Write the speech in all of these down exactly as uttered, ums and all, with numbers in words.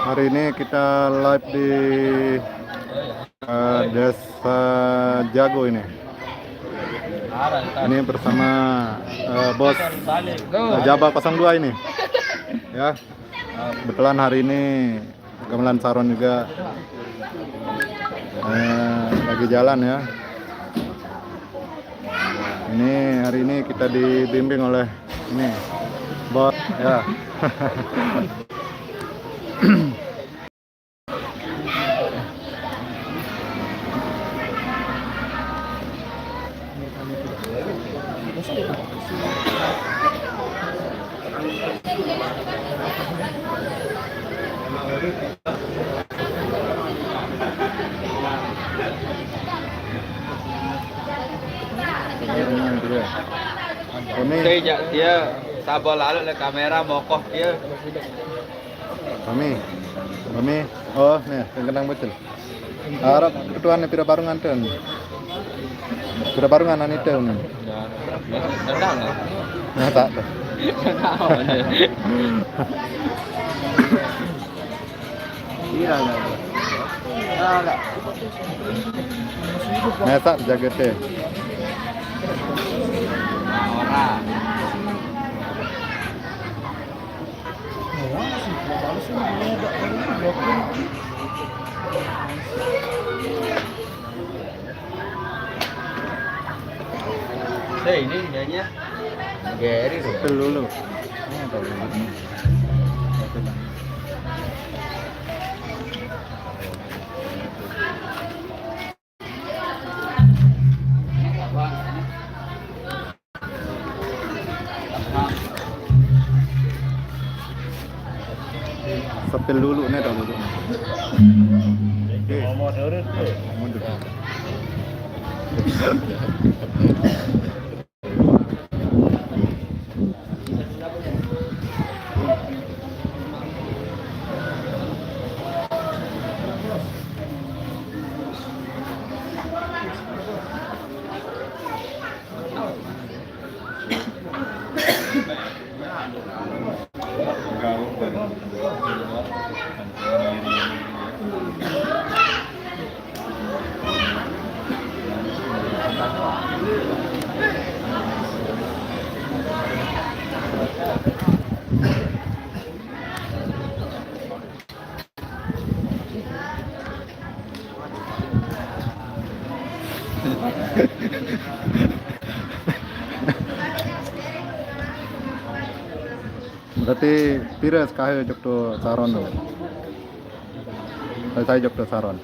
Hari ini kita live di eh, Desa Jago ini. Ini bersama eh, Bos eh, Jaba kosong dua ini. Ya. Kebetulan hari ini gamelan Saron juga eh, lagi jalan ya. Ini hari ini kita dibimbing oleh ini Bos ya. Ini Saya jak dia sabar lalu le kamera mokoh dia. Kami, kami, oh, nih, yang kenang betul. Arab ketuaan pira barungan tu. Pira barungan ani tu ni. Tendang lah. Nah, tak tu. Tendang aja. Kira lah. Nah, tak jaga teh. Orang. Hei, ini nyanyi. Gary tuh. Betul dulu. Sepil dulu nih dong dulu. Oke. Mundur. Berarti pira sekahe jok tu Saron? Sai-sai jok tu Saron.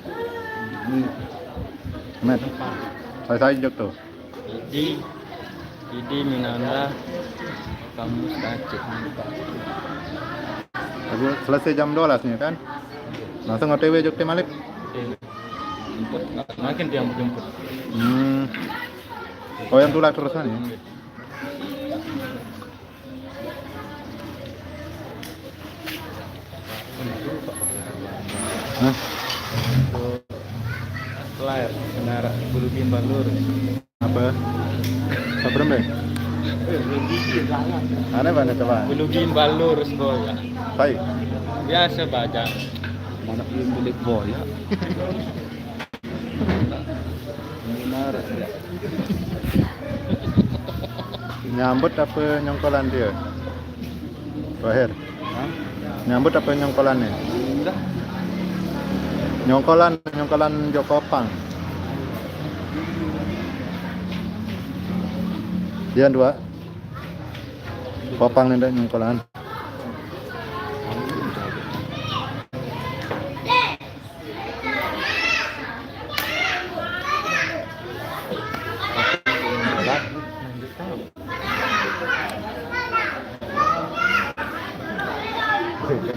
Met. Sai-sai jok tu. Idi, Idi Minanda, kamus kacik. Aku selesai jam dua belas ni kan? Langsung O T W jok tu malik. Jemput, makin dia jemput. Hmm. Oh, yang tulak terus kan ya? Hah? Layar, kenara, bulu gimbal lurus. Apa? Sabrem be? Ada mana coba? Bulu gimbal lurus bola. Hai. Biasa baca. Mana yang milik bola? Nyambut apa nyongkolan dia? Terakhir. Hah? Nyambut apa nyongkolan ni? Nyongkolan, nyongkolan Joko Pang. Dia dua. Kopang ni dah nyongkolan.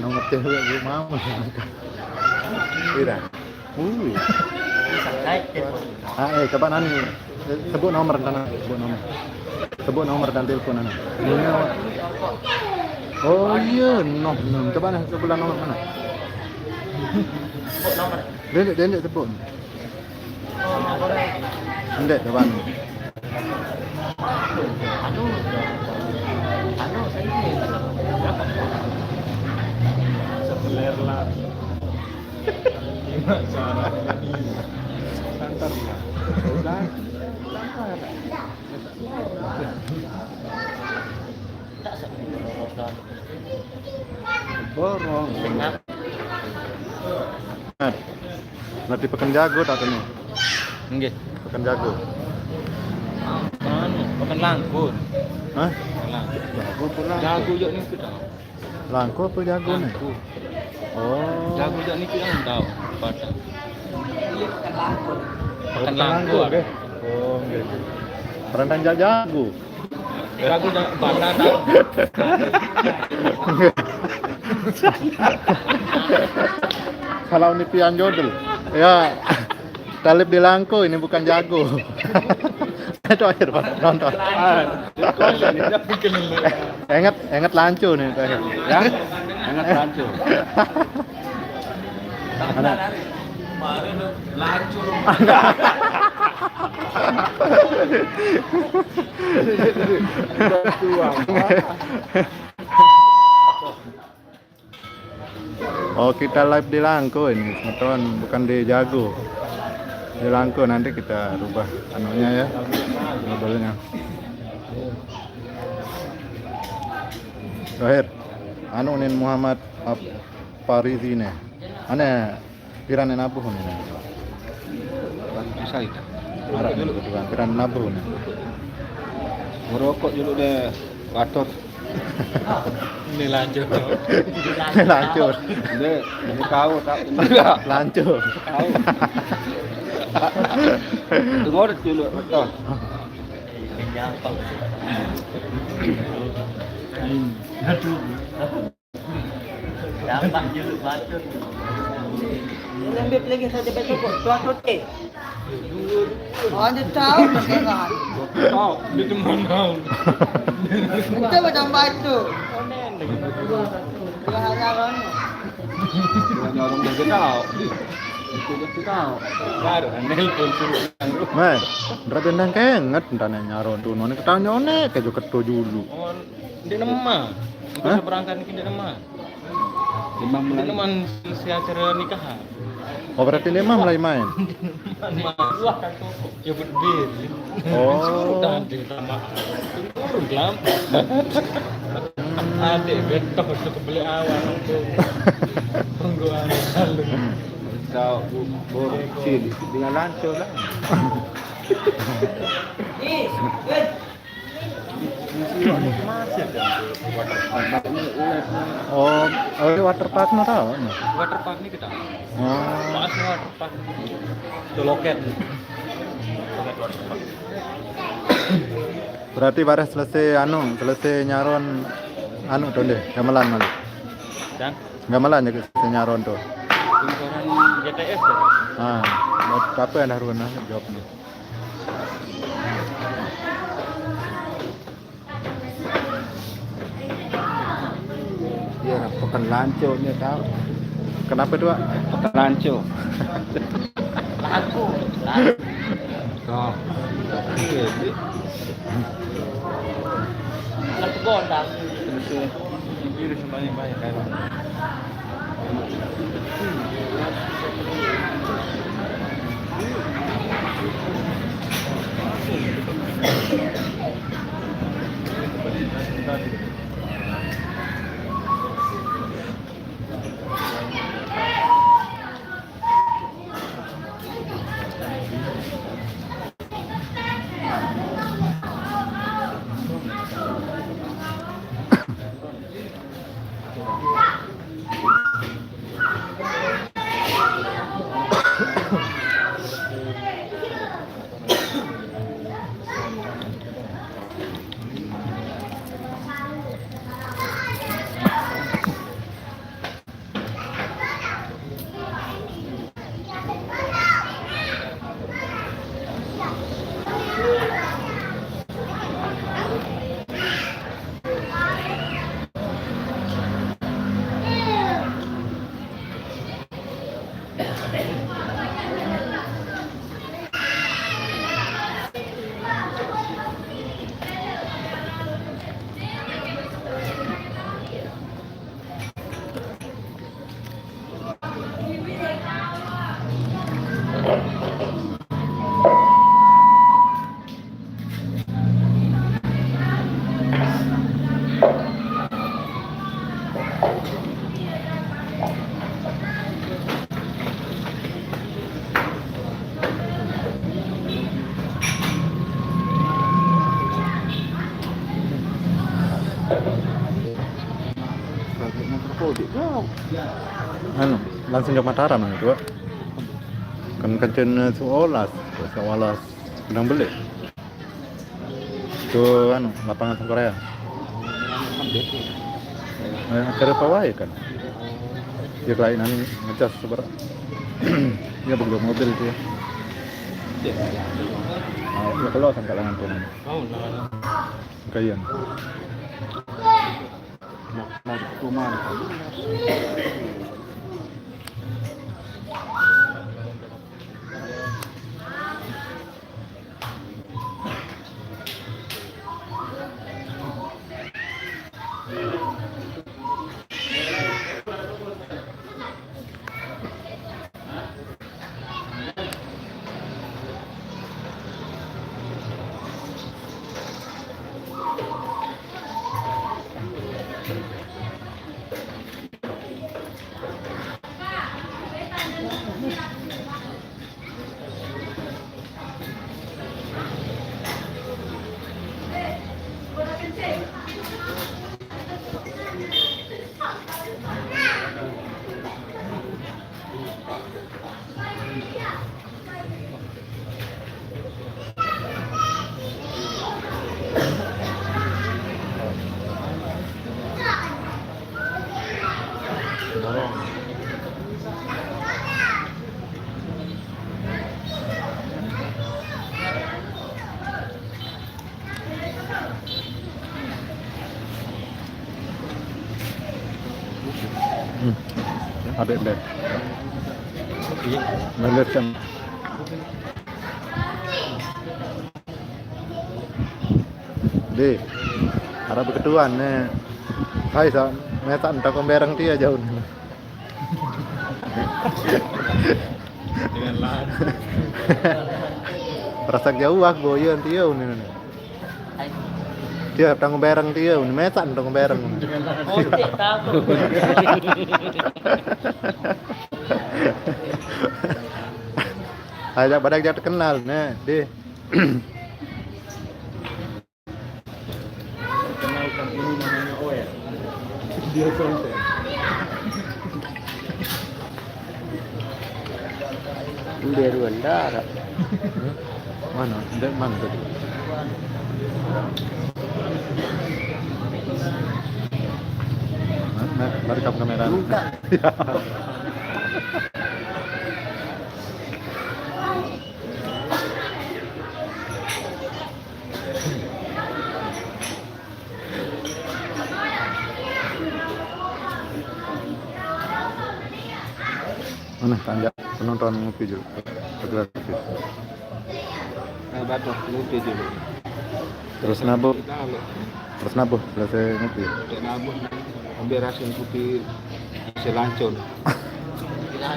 Nomor cewek gue mau. Ira. Ui. Ah, eh, coba nani. Eh, sebut nomor sana, sebut nomor. Sebut nomor dan telepon nani. Oh iya, noh, noh. Coba nah, sebelah nomor mana? Dia dia sebut. Ndek, coba. Anu, anu, saya ni, berapa? Telat. Gimana cara? Santar ya. Udah. Santar. Borong. Nah, nanti Pekan Jago tak ini. Nggih. Pekan Jago. Anu, Pekan Langkur. Hah? Pekan Langkur. Jago pun Langkur. Jago yuk nih kita. Langko apa jago nih? Langko. Oh. Jago jak niki kan tahu. Padang. Pekan Langko. Langko deh. Oh, nggih. Perantang jak jago. Jago jak Padang. Kalau ini pian jodel. Ya. Talib di Langko ini bukan jago. Itu akhir Pak, nonton. Ah, ingat, ingat Lanco nih terakhir. Ya, ingat Lanco. Mana? Oh, kita live di Langko ini, teman-teman, bukan di Jago. Di Langko nanti kita rubah anunya ya, modelnya. Terakhir, anu nih Muhammad Ap- Farizi nih. Ane piran nabuh nih. Bisa itu. Arah dulu kebetulan piran nabuh nih. Merokok dulu deh, Wator. Ini lanjut. Ini lanjut. Ini, ini kau tak ini. Lanjut. Kau. Tunggu dulu, Wator. Aduh. Lembek lagi saja besok kok. Tuan Tuti. Oh, dia tahu pakai kan. Tahu, dia teman tahu. Itu macam batu. Dia hanya orang. Dia hanya orang dah kenal. Itu dia kenal. Baru nelpon suruh. Meh, ndrabe ndang kenget, ndane nyaron tuno nek ketanyone kejo keto julu. Oh, ndeq nemah. Hah? Seberangkat niki ndeq nemah. Ndeq nemah si acara nikahan. Oh, berarti ndeq nemah mulai main? Wah, kan toko. Ya, bet bir. Oh. Suruh tadi sama. Turun lam. Adik betok, betok beli awal. Tunggu aja. Kau bu-, bu-, sini, dengan lancar lah. Oh, oh, ini water park no tau, no? Water park ini kita. Oh. Pas water park. Itu loket. Loket water park. Berarti bareh selesai anu, selesai nyaron anu to ndeh, gamelan malah. Dan? Gamelan ya selesai nyaron to. Lingkaran G T S ya? Ah, buat apa yang dah ruwet jawabnya? Iya, Pekan Lanco ni tau. Kenapa tu, Wak? Pekan Lanco. Laku. Laku. Oh. Iya, ni. Laku gondang. Terus, eh, ini sembahyang-sembahyang kan. Anu, langsung ke Mataram itu, Pak. Kan kencen seolas, seolas sedang beli. Itu anu, lapangan Korea. Eh, acara apa wae kan? Ya, kelainan ngecas seberat. Ya, belum mobil dia. Ah, ya, kalau sampai langan tuh. Oh, nah. Kayan. Nah, nah, itu mah. Hmm. Ada deh. Iya. Melihat kan. Di, harap ketuan nih. Hai, sa, metak entah kau bereng dia jauh nih. Dengan lahan. Rasa jauh ah, boyan dia nih. Dia tanggung bereng dia, ini metak tanggung bereng. Oh, tidak tahu. Ayo, pada dia terkenal nih, di. Kenalkan, ini namanya Oe. Dia konten. Dia Rwanda. Mana? Dia mana tadi? Nah, nah, balik ke kamera. Buka. Ya. Mana tanya penonton ngopi dulu. Gratis. Nah, batok ngopi dulu. Terus nabo. Kita lo. Terus nabo, selesai ngopi. Cek nabo. Ambil rasa kopi selancon.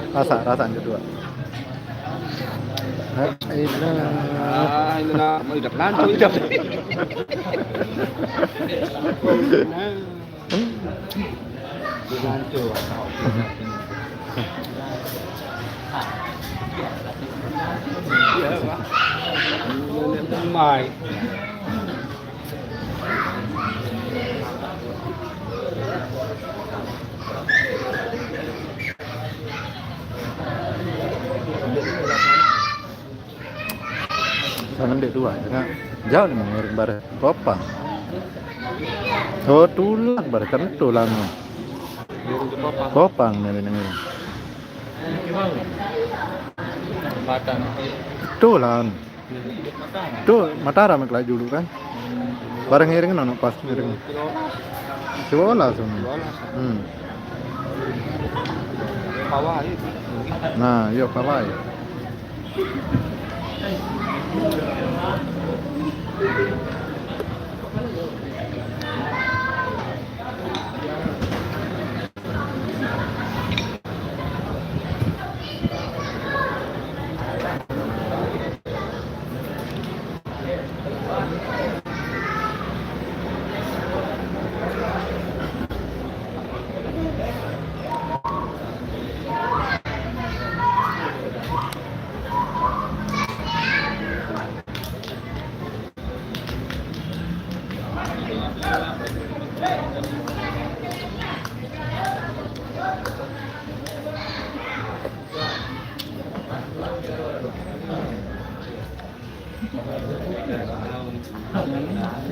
Rasa, rasa yang kedua. Nah, ini. Ah, ini lah, mau tidak lanjut. Nah. Dilanjut. Iya, Pak. Mai. Sangan dek dua, ya kan? Jauh nih mengiring bareh. Kopang. Oh, tulang bareh kan tulang. Kopang nih, nih, nih. Tulang. Tuh, Mataram yang kelak dulu kan. Bareng ngiring nono pas ngiring. Sekolah semua. Hmm. Pawai. Nah, iya pawai.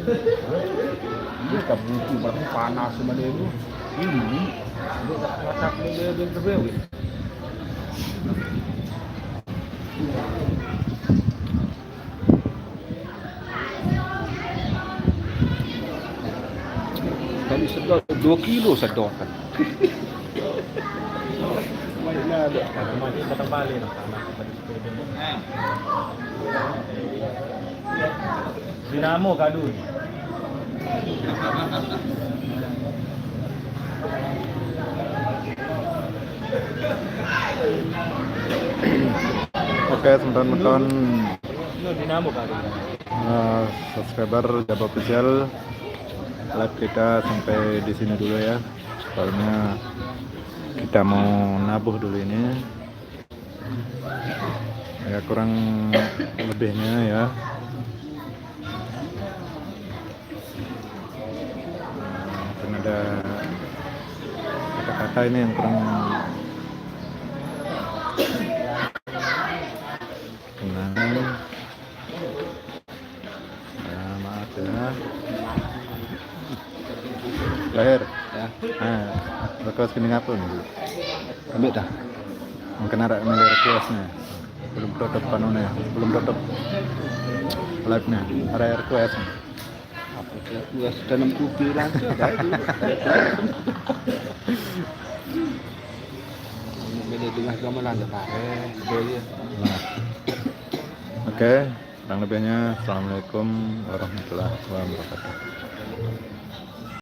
Ini tak butuh, malah panas sama dia tu. Ini, dia tak masak ni, dia, dia terbewi. Kami sedot dua kilo sedot kan. Baiklah, ada. Dinamo gaduh. Oke, semeton-meton, eh, subscriber Jaba Official, live kita sampai di sini dulu ya. Soalnya kita mau nabuh dulu ini. Ya, kurang lebihnya ya. Mungkin ada kata-kata ini yang kurang kenal. Ya, maaf ya. Lahir. Ya. Nah, request kini ngapa nih? Ambil dah. Mungkin ada yang request nih. Belum tutup anu nih, belum tutup live nih. Ada request nih. Apa request? Tanam kopi langsung dah itu. Beda dengan gamelan dah pare, beda. Nah. Oke, kurang lebihnya, assalamualaikum warahmatullahi wabarakatuh.